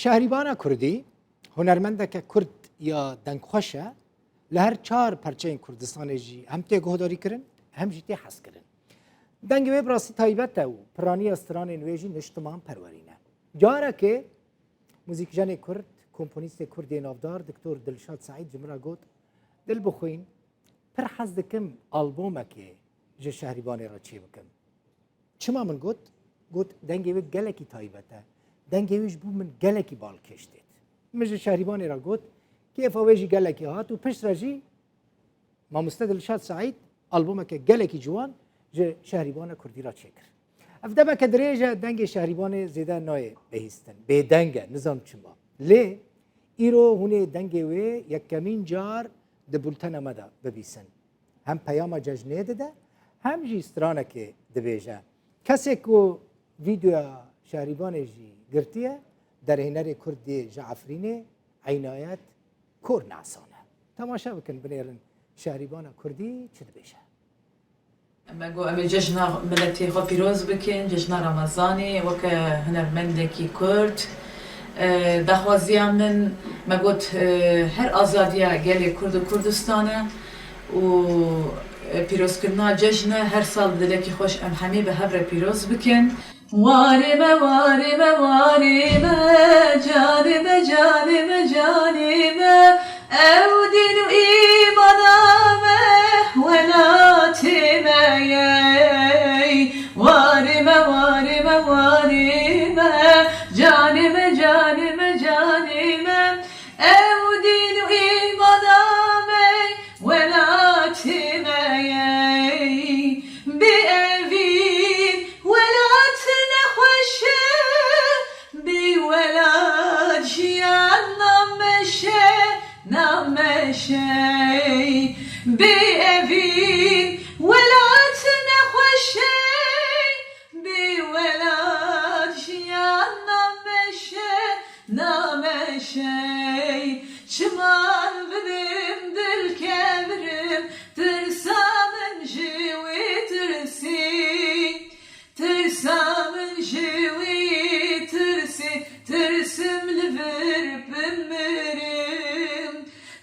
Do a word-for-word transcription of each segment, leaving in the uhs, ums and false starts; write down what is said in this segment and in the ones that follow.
Şehrîbana Kurdî, hunermendeke Kurd ya dengxweş e, li her çar perçeyên Kurdistanê jî hem tê guhdarî kirin, hem jî tê hezkirin. Dengê wê bi rastî taybet e û piraniya stranên wê jî niştiman perwerî ne. Carekê muzîkjenê Kurd, komponîstê Kurd yê navdar Doktor Dilşad Seîd ji min re got, Dilbixwîn, pir hez dikim albomekê ji Şehrîbanê re çêbikim. Çima min got? Got, dengê wê gelekî taybet e. Dengê wê ji bo min gelekî balkêş têt. Min ji Şehrîbanê re got, kêfa wê jî gelekî hat û piştre jî mamoste Dilşad Seîd albomeke gelekî ciwan ji Şehrîbana Kurdî re çêkir. Ev demeke dirêj e, dengê Şehrîbanê zêde nayê bihîstin. Bêdeng e, nizam çima. Lê îro hûn ê dengê wê yekemîn car di bultena me de bibîsin. Hem peyama cejnê dide, hem jî stranekê dibêje. Kesê ku vîdeoya Şehrîbanê jî girtiye, derhênerê Kurd yê ji Efrînê, Eynayet Kornasan e. Temaşe bikin, binêrin Şehrîbana Kurdî çi dibêje. Me got, em ê cejna miletê xwe pîroz bikin, cejna Remezanê, weke hunermendekî Kurd. E, daxwaziya min, me got, e, her azadiya gelê Kurd û Kurdistan e û, e, pîrozkirina cejn e, her sal bi dilekî xweş em hemî bi hev re pîroz bikin. Warê me, warê me, warê me, canê me, canê me, canê me, ew dîn û îmana me, welatê me ye. Warê me, warê me, warê me, canê me, canê me, canê me, ew dîn û îmana me, welatê me ye. Bê evîn welat nexweş e, bê welat jiyan nameş e, nameş e. Bê evîn welat nexweş e, bê welat jiyan nameş e, nameş e. Çiman bibim dilkevrim, tirsa min ji wê tirsî. Tirsa min ji wî tirsî, tirsim li vir bimirim.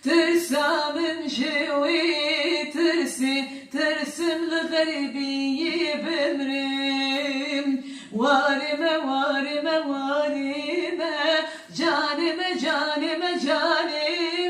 Tirsa min ji wî tirsî, tirsim li xeribiyê bimirim. Warê me, warê me, warê me, canê me, canê me, canê me.